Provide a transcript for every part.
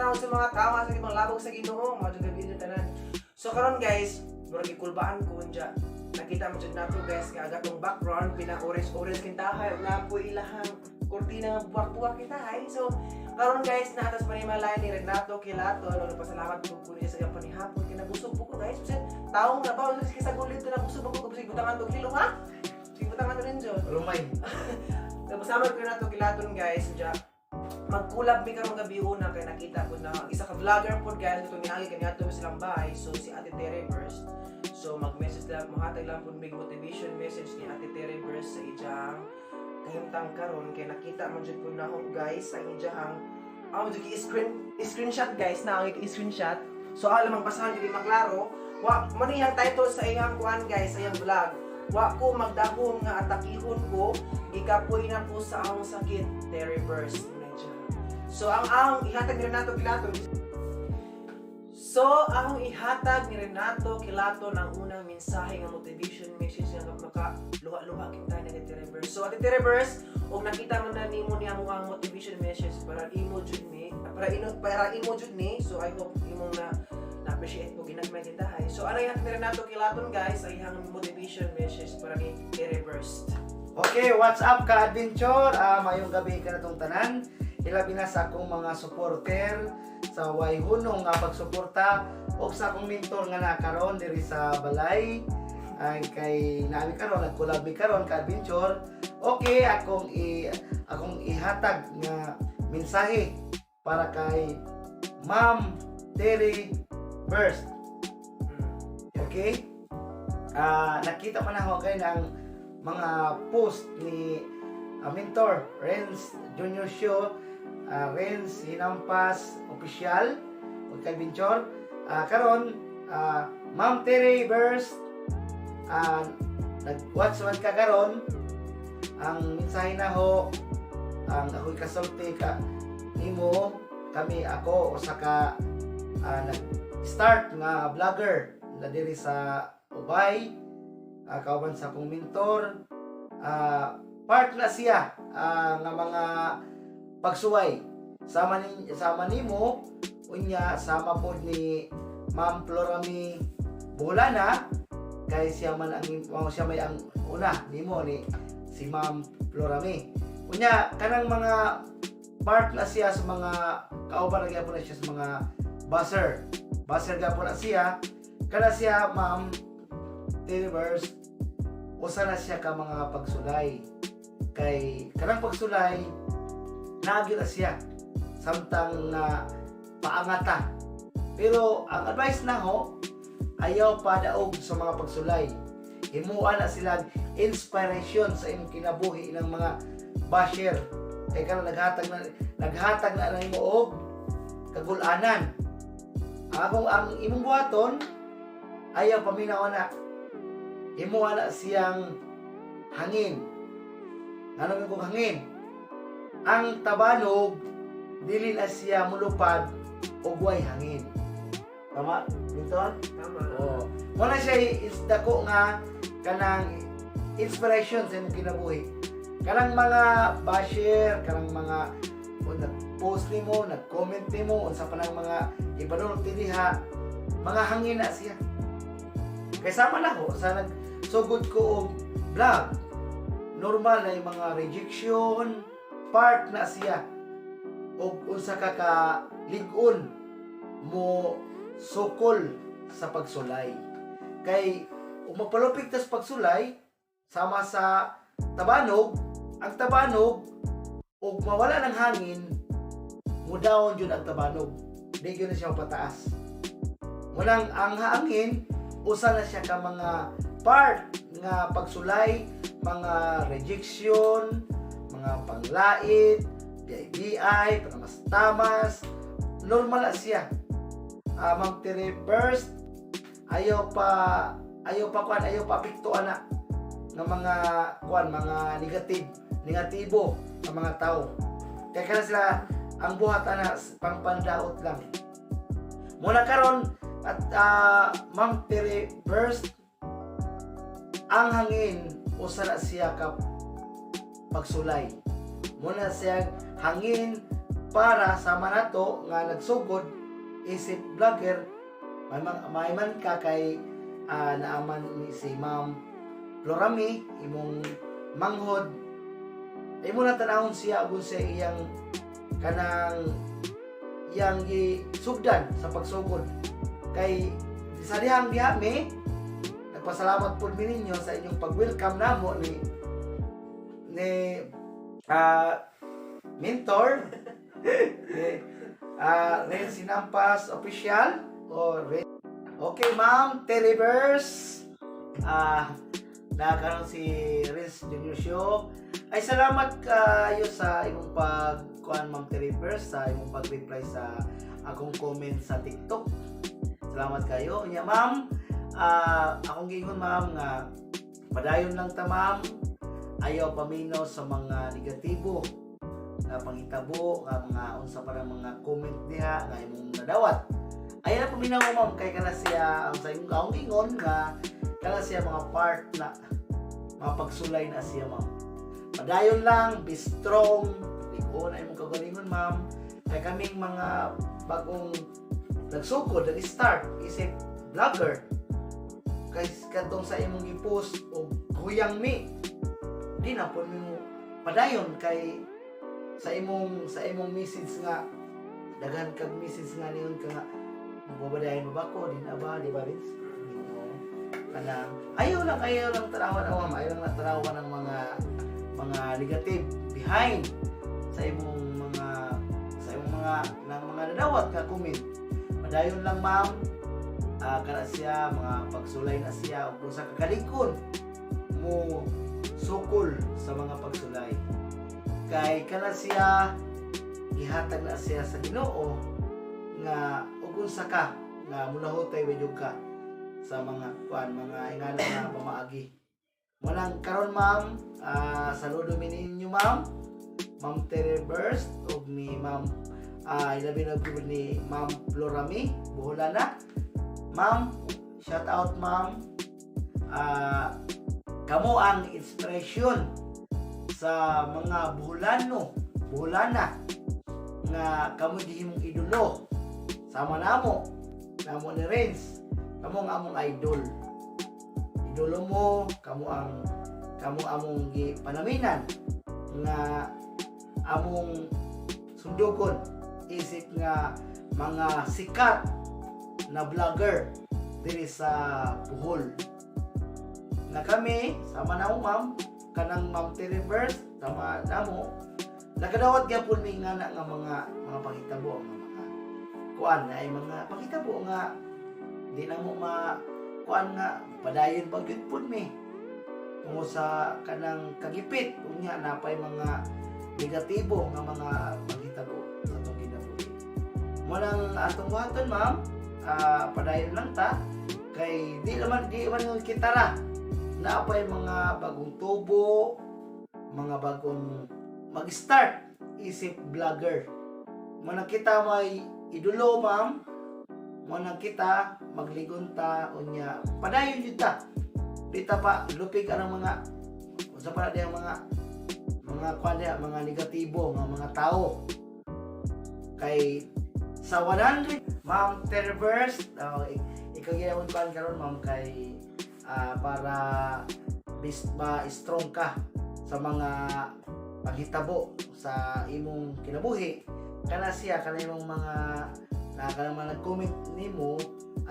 Shout out sa mga tao sa ibang labog sa Ginoo, mga gabi na tanan. So karon, guys, murag gikulbaan ko unya. Nakita mo jud nato, guys, nga ang atong background pina orange orange kintahay ug naa po ilahang kurtina nga buwak-buwak kintahay. So karon, guys, naa ta sa panimalay ni Renato Quilaton. No, pasalamat ko niya sa iyang panihapon kay nabusog po ko, guys. Bisan taong na ba sa gulit na nabusog ko bisag butangan to kilo, ha? Sige, butangan to rin. Lumay. Napasalamat ko Renato Quilaton, guys. Diya, mag-collab mi karong gabi una kay nakita ko na ang isa ka vlogger pod, guys, katong niagi kaniadto mi silang bahay, so si Ate Tere Burst. So mag-message lang, mohatag lang pud mig motivation message ni Ate Tere Burst sa ijang kahimtang karon kay nakita man jud pud nako, guys, ang ijang ako jud i-screen screenshot, guys, na ang i-screenshot. So alam ang basahan dili maklaro. Wa mo ni iyang title sa iyang kuan, guys, sa iyang vlog: "Wa ko magdahom nga atakihon ko, gikapoy na ko sa akong sakit, Terry Burst." Muna siya. So ang ihatag ni Renato Quilaton ang unang mensahe nga motivation message nga maka luha-luha kita ni Ate Burst. So Ate Terry Burst, og nakita man na nimo niya mo ang motivation message para imo jud ni, para imo jud ni. So I hope imong na na-appreciate mo ginagmay kita hay. So ano ihatag ni Renato Quilaton, guys, ay iyang motivation message para ni Terry Burst. Okay, what's up, ka-adventure? Mayong gabi ka na itong tanan. Ilabi na sa akong mga supporter sa way hunong nga pagsuporta o sa akong mentor nga nakaroon diri sa balay. Ay kay naami karon, nag-collab mi karon, ka-adventure. Okay, akong ihatag nga mensahe para kay Ma'am Terry Burst. Okay? Nakita man ako kay ng mga post ni mentor Renz Junior Show, Renz Hinampas Official o ka-adventure. Karon, Ma'am Terry Burst, nag-watch man ka karon, ang mensahe na ho, ang ako'y kasulti ka nimo, kami ako usa ka nag-start nga vlogger na diri sa Ubay, kauban sa akong mentor, part na siya nga mga pagsuway sama nimo, unya sama pod ni Ma'am Florami Bulana, kay siya man ang oh, siya may ang una nimo ni si Ma'am Florami. Unya kanang mga part na siya sa mga kauban na gyapon na siya sa mga basher basher gyapon na siya. Kana siya, Ma'am Universe, usa na siya ka mga pagsulay kay kanang pagsulay naagi na siya samtang na paangata. Pero ang advice na ho, ayaw padaog sa mga pagsulay. Himuan na sila inspiration sa imong kinabuhi ng mga basher kay kanang naghatag na nimo og kagulanan. Ang akong ang imong buhaton, ayaw paminaw na, himuan na siyang hangin. Ngano kung hangin? Ang tabanog dili na siya mulupad og way hangin. Tama, Minton? Tama. Oo. Mo na siya is dako nga kanang inspiration sa imong kinabuhi. Kanang mga basher, kanang mga o nag-post nimo, nag-comment nimo, unsa pa nang mga ipadulong diha, mga hangin na siya. Kay sama na ko sa nagsugod ko og vlog. Normal na yung mga rejection, part na siya. Og unsa ka ka lig-on mo sukol sa pagsulay. Kay ug magpalupig tas pagsulay sama sa tabanog, ang tabanog ug mawala ng hangin, mo down jud ang tabanog. Di gyud na siya pataas. Munang ang hangin usa na siya ka mga part nga pagsulay, mga rejection, mga panglait, BI-BI, panamas-tamas, normal na siya. Ma'am Tere Burst, ayaw pa kuan, ayaw pa apekto ana ng mga kuan, mga negative, negatibo ng mga tao. Kaya kana sila ang buhat ana pangpandaot lang. Muna karon at Ma'am Tere Burst, ang hangin usa na siya ka pagsulay. Muna siya hangin Para sama nato nga nagsugod isip vlogger, may man ka kay naaman ni si Ma'am Florami, imong manghod, imo na tanawon siya ug sa iyang kanang iyang gisugdan sa pagsugod. Kay sa dihang diha mi nagpasalamat pud mi ninyo sa inyong pag-welcome namo ni mentor ni Ren Sinampas Official o Ren. Okay, Ma'am Telebers, nakaroon si Renz Junior Show ay salamat kayo sa imong pag kuan, Ma'am Telebers, sa imong pag-reply sa akong comment sa TikTok. Salamat kayo. Nya ma'am, akong giingon, ma'am, nga padayon lang ta, ma'am. Ayaw paminaw sa mga negatibo nga panghitabo, nga mga unsa pa ng mga comment diha nga imong nadawat. Ayaw na paminaw, ma'am, kay kana siya ang sa imong akong giingon nga kana siya mga part na mga pagsulay na siya, ma'am. Padayon lang, be strong, liko na imong kagalingon, ma'am, kay kaming mga bagong nagsugod, nag-start isip vlogger, kay katong sa imong gi-post og huyang mi, di na pud mo padayon kay sa imong message nga daghan kag message nga niyon ka nga mababadayon mo ba ko di na ba, di ba, Vince? Oo. Kanang ayaw lang tanawan ang ma'am, ayaw lang tanawan ng mga negative behind sa imong mga ng mga nadawat nga comment. Padayon lang, ma'am. Kana siya mga pagsulay na siya ug kung sa kakalikon mo sukol sa mga pagsulay kay kana siya gihatag na siya sa Ginoo nga ug unsa ka nga mulahutay medyo ka sa mga kuan, mga ingana nga pamaagi mo. Karon, ma'am, saludo mi ninyo, ma'am, Ma'am Tere Burst ug ni Ma'am ilabi na gyud ni Ma'am Florami Buholana. Ma'am, shout out, ma'am. Kamo ang inspiration sa mga Buholano, Buholana nga kamo gihimong idolo sama namo namo ni Renz. Kamo ang among idol, idolo mo kamo, ang kamo among gipanaminan nga among sundugon isip nga mga sikat na vlogger diri sa Bohol. Na kami sama namo, ma'am, kanang Ma'am Terivers sama namo, nakadawat gyapon mi nga na nga mga panghitabo nga mga kuan ay mga panghitabo nga di na mo ma kuan nga padayon pa gyud pud mi tungod sa kanang kagipit. Unya napay mga negatibo nga mga panghitabo sa atong kinabuhi. Mo nang atong buhaton, ma'am, padayon lang ta kay di man kita ra, napay mga bagong tubo, mga bagong mag-start isip vlogger. Mo nang kita may idolo, ma'am. Mo nang kita magligon ta, unya padayon jud ta, di ta pa lupig anang mga unsa pa na diyang mga kuan diha, mga negatibo nga mga tao. Kay sa 100, Ma'am Terverse, oh, ikaw ginamon kuan karon, ma'am, kay para bis ba strong ka sa mga panghitabo sa imong kinabuhi. Kana siya kana imong mga na kana mga nag-comment nimo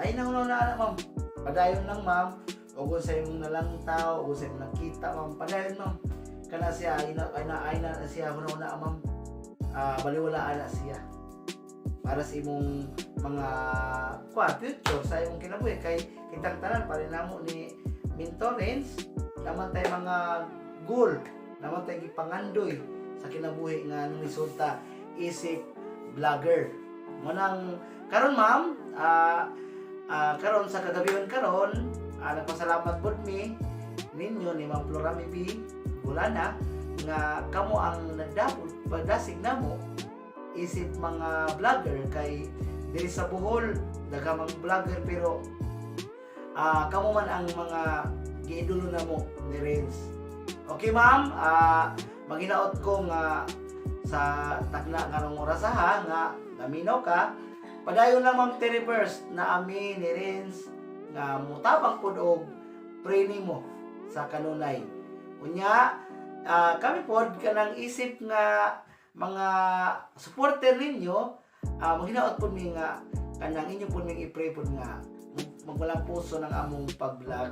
ay na na, ma'am. Padayon lang, ma'am, ug sa imong nalangtaw ug sa imong nakita, ma'am, padayon, ma'am. Kana siya ay na siya huna-huna, ma'am, baliwalaan na siya para sa imong mga kwa future sa imong kinabuhi. Kay kitang tanan pa rin namo ni Mentor Renz, naman tay mga goal, naman tay gipangandoy sa kinabuhi nga nung resulta isip vlogger. Mo nang karon, ma'am, karon sa kagabion karon, nagpasalamat pud mi ninyo ni Ma'am Florami B. Bulana nga kamo ang nagdapot padasig namo isip mga vlogger. Kay diri sa Bohol daghang mga vlogger, pero kamo man ang mga giidolo namo ni Renz. Okay, ma'am, maginaot ko nga salamat kayo sa imong pag Sa tagna karong oras ha nga naminaw ka, padayon lang, Ma'am Terry First, na ami ni Renz nga mutabang pud og pray nimo sa kanunay. Unya kami pod kanang isip nga mga supporter ninyo, maghinaot pod mi nga kanang inyo pod ming i-pray pod nga magwalang puso ng among pag-vlog.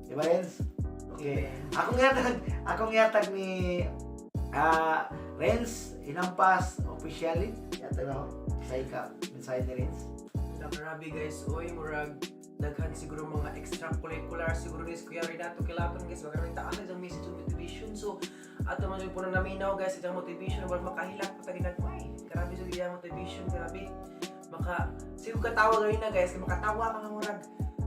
Di ba, Renz? Okay. Akong gihatag ni Renz Inampas officially. Yatag na sa ika mensahe ni Renz. Na grabe guys, oy, murag daghan siguro mga extracurricular siguro ni Kuya Renato Kilaton, guys, baka rin taas ang message of motivation. So ato man jud po na naminaw guys sa motivation, wala makahilak pa ta ginagmay. Grabe jud iya motivation, grabe. Maka siguro katawa gani na guys, kay makatawa ka nga murag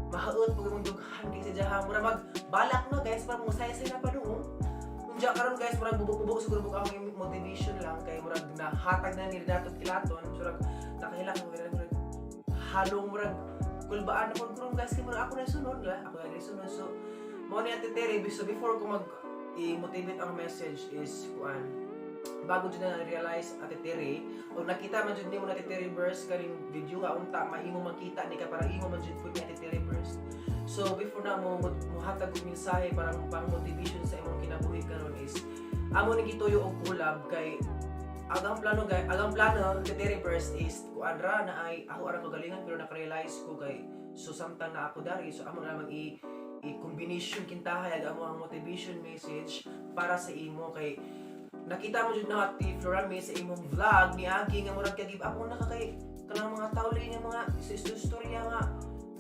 mahaot pag imong dughan kay sa jaha, murag mag balak na guys para mo saya na pa noong. Unja karon guys, murag bubok-bubok siguro buk ang motivation lang kay murag nahatag na ni Renato Kilaton, murag nakahilak mo murag halong murag kulbaan na pud karon guys, kay murag ako na sunod la, ako na sunod. So mao ni Ate Terry. So before ko mag i-motivate ang message is kuan, bago jud na realize, Ate Terry, o nakita man jud nimo na, Ate Terry Burst, kaning video nga unta maimo makita ni ka para imo man jud pud ni Ate Terry Burst. So before na mo muhatag og mensahe para pang motivation sa imong kinabuhi karon is amo ni gituyo og collab kay agang plano gay, agang plano, Ate Terry Burst, is kuan ra na ay ako arang kagalingan, pero naka-realize ko kay so samtang na ako dari, so amo lamang i combination kintahay ag amo ang motivation message para sa imo kay nakita mo jud na, Ate Florami, sa imong vlog ni Agi nga murag ka give up mo na ka kay kanang mga tao nga mga istorya nga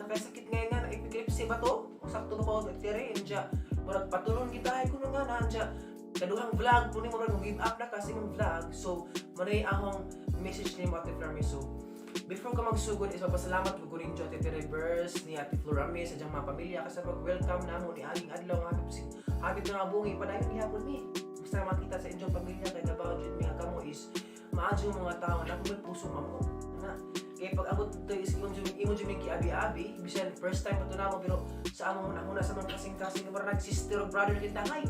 nakasakit ngayon nga na epilepsy ba to o sakto ba ko tere. Anja murag patulon kita ay kuno nga na anja kaduhang vlog kuno murag give up na kasi imong vlog. So manay akong message ni Ate Florami. So before ka magsugod is mapasalamat ko ninyo, Ate Terry Burst ni Ate Florami, sa diyang mga pamilya kasi pag-welcome namo ni aging adlaw nga happy happy na nga bungi padayon gihapon mi basta makita sa inyong pamilya kay gabaw jud mi nga kamo is maadyo mga tao na may puso mamo na kay pag abot to is imong jud mi giabi-abi bisan first time pa to namo, pero sa among hunahuna sa mga kasing-kasing nga parang nag-sister or brother kita ngay.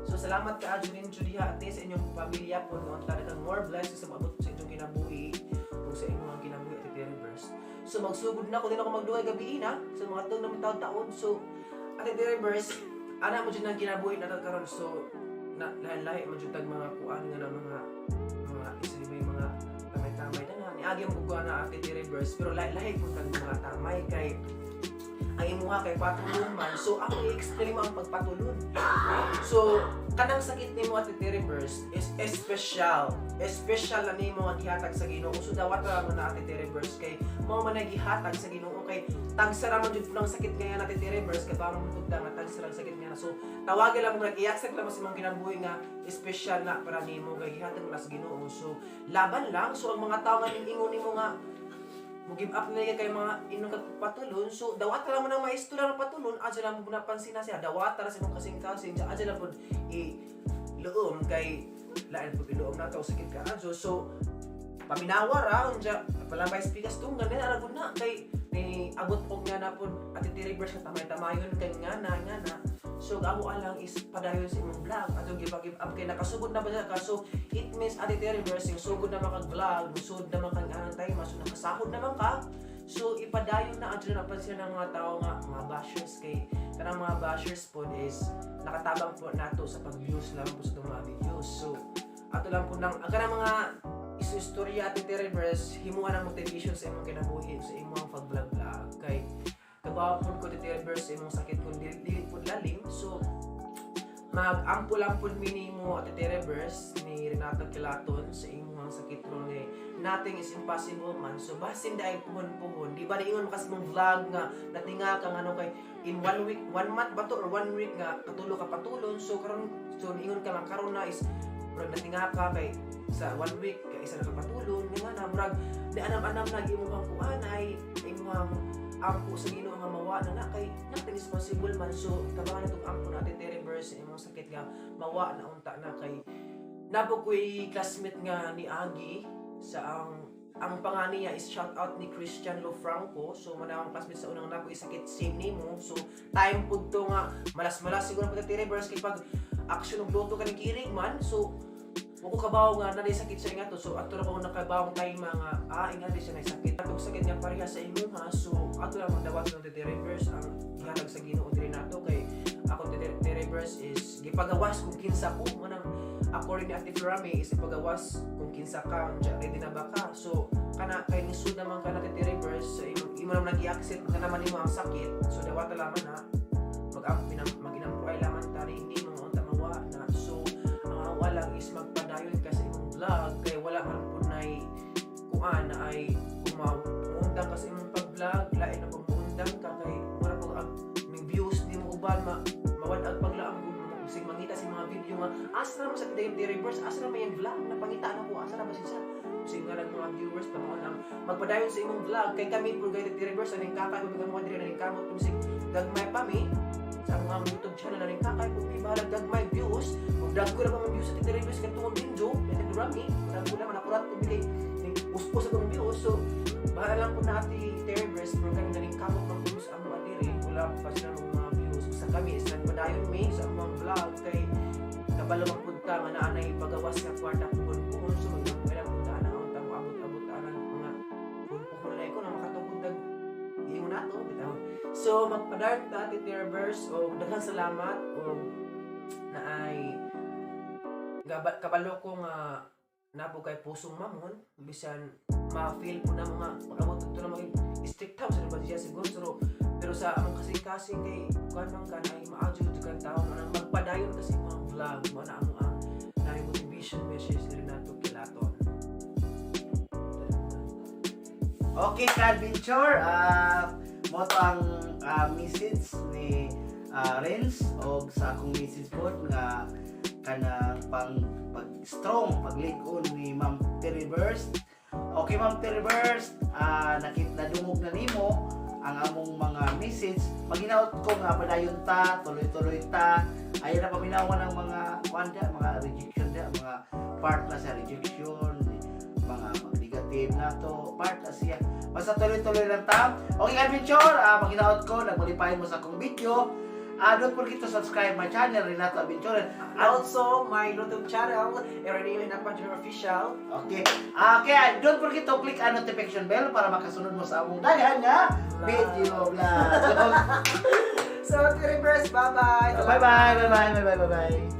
So salamat ka adyo ninyo diha, ate, sa inyong pamilya po noon talagang more blessings sa maabot sa inyong kinabuhi ug sa inyong kinabuhi, Ate Terry Burst. So magsugod na ko, din ako magduhay gabi na sa mga tug na taon-taon. So Ate Terry Burst, ana mo jud ang kinabuhi na karon. So na lahi-lahi man jud tag mga kuan nga na mga isa may mga tamay-tamay na na niagi mo kuan na, Ate Terry Burst, pero lahi-lahi po tag mga tamay kay ang imuha kay patulon man. So ako i-explain mo ang pagpatulon. So kanang sakit nimo, Ate Terry Burst, is espesyal. Espesyal na nimo nga gihatag sa Ginoo. So dawat ra mo na, Ate Terry Burst, kay mao man na gihatag sa Ginoo kay tagsara man jud ang sakit ngayon, Ate Terry Burst, kay ba mo tugda nga tagsara ang sakit nga. So tawagin lang mo nag-i-accept lang mo sa imong kinabuhi nga espesyal na para nimo kay gihatag mo na sa Ginoo. So laban lang. So ang mga tao nga ingon nimo nga mo give up na kay mga inong patulon, so dawat lang mo nang maestro lang patulon, adyo lang mo napansin na siya, dawat ra sa imong kasing-kasing, adyo lang pud i luom kay lain pud iluom na to sakit ka adyo. So paminawa ra unja palambay spikas tunggan na ara na kay ni abot og nga na pud, Ate Terry Burst, nga tamay-tamayon kay nga na. So ang amo lang is padayon sa imong vlog ato give up kay nakasugod na ba siya ka. So it means, Ate Terry Burst, yung sugod na makag vlog, sugod na man kang anang time, so nakasahod naman ka. So ipadayon na adyo na napansin ng mga tao nga mga bashers kay kanang mga bashers po is nakatabang po nato sa pag-views lang po sa itong mga videos. So ato lang po nang ang kanang mga istorya, Ate Terry Burst, himuha ng motivation sa imong kinabuhi, sa imong pag-vlog-vlog kay kabaw po ko, Ate Terry Burst, sa imong sakit kung dili, dili po lalim. So mag-ampo lang po minimo, Ate Terry Burst ni Renato Kilaton, sa imong sakit ron eh nothing is impossible man. So basin dahil puhon-puhon, di ba niingon mo kasi mong vlog nga natinga kang ano kay in one week, one month ba to or one week nga katulo ka patulon. So karon, so niingon ka nga karon na is murag natinga ka kay sa one week kay isa na ka patulon nga na murag di anam-anam na imong kuan ay imong ampo sa Ginoo nga mawa na na kay nothing is possible man. So tabangan na tong ampo na, Ate Terry Burst, imong sakit nga mawa na unta na kay napo ko'y classmate nga ni Agi sa ang pangalan niya is shout out ni Christian Lofranco. So man akong classmate sa unang napo sakit same nimo. So time pud to nga malas-malas siguro pag Ate Terry Burst kay pag action og luto ka ni kirig man. So Wa ko kabaw nga naa sakit siya nga to. So ato ra ko nakabawong time nga inga di siya na sakit. Atong sakit nga pareha sa imuha, so ato lang ang dawat ng Tete Reverse ang gihatag sa Ginoo diri nato kay ako, Tete Reverse, is gipagawas kung kinsa ko manang according ni Ate Florame is ipagawas kung kinsa ka unya ready na ba ka. So kana kay nisud naman ka na, Tete Reverse, sa imo, imo naman nag-i-accept nga naman nimo ang sakit, so dawata laman na mag maginampo ay laman tari hindi mo unta mawa na. So ang awa lang is magpadayon ka sa imong vlog kay wala man pud nay kuan na ay kung maundang ka sa imong pag-vlog, lain na pag muundang ka kay mura pag ang may views di mo uban ma mawad-ag paglaam kung sig mangita sa mga video nga asa na man sa Tete Reverse, asa na man yung vlog napangita na ko, asa na ba siya sig nga ng mga viewers pa mao nang magpadayon sa imong vlog kay kami pud kay Tete Reverse aning kakay pud mga diri aning kamot pud sig gagmay pa mi sa among YouTube channel aning kakay pud mi bahalag gagmay views ug dagko ra pa mga views sa Tete Reverse kay tungod ninjo Tete Rami dagko na man akurat pud mi kay ning uspos akong views. So bahala lang po na Ate Tete Reverse, pero kami naning kamot man pud sa amo diri, wala pa sila mga views. Sa kami is nagpadayon mi sa among vlog kay kabalo man pud ta nga naa nay pagawas nga kwarta puhon-puhon. So magdamay lang pud ta na unta mo abot-abot ta ng mga puhon-puhon na ko na makatugod dag ingon nato bitaw. So magpadayon ta, Ate Reverse, o daghang salamat o naay kabalo ko nga nabo kay pusong mamon bisan ma-feel po na mga pag-abot ito na maging strict house ano ba siya siguro pero sa among kasing-kasing kay kuan man ka na ay maadyo jud kang tao nang magpadayon kasi mga vlog mo na amo ang na motivation message diri nato kilaton. Okay, ka-adventure, mo to ang message ni Renz og sa akong message pod nga kanang pang pag strong paglig-on ni Ma'am Terry Burst. Okay, Ma'am Terry Burst, nakit nadungog na nimo ang among mga message. Maginaot ko nga padayon ta, tuloy-tuloy ta. Ayaw na paminawan ng mga kuan da, mga rejection da, mga part na sa rejection, mga negative na to, part na siya. Basta tuloy-tuloy lang ta. Okay, adventure, maginaot ko, nagmalipahin mo sa akong video. Don't forget to subscribe my channel, Renato Adventure. And also my YouTube channel, Ireneo Hinapan Jr. Official. Okay. Okay, don't forget to click ang notification bell para makasunod mo sa among daghan nga video vlog. So Ate Reverse, bye-bye. Bye-bye, bye-bye, bye-bye, bye-bye.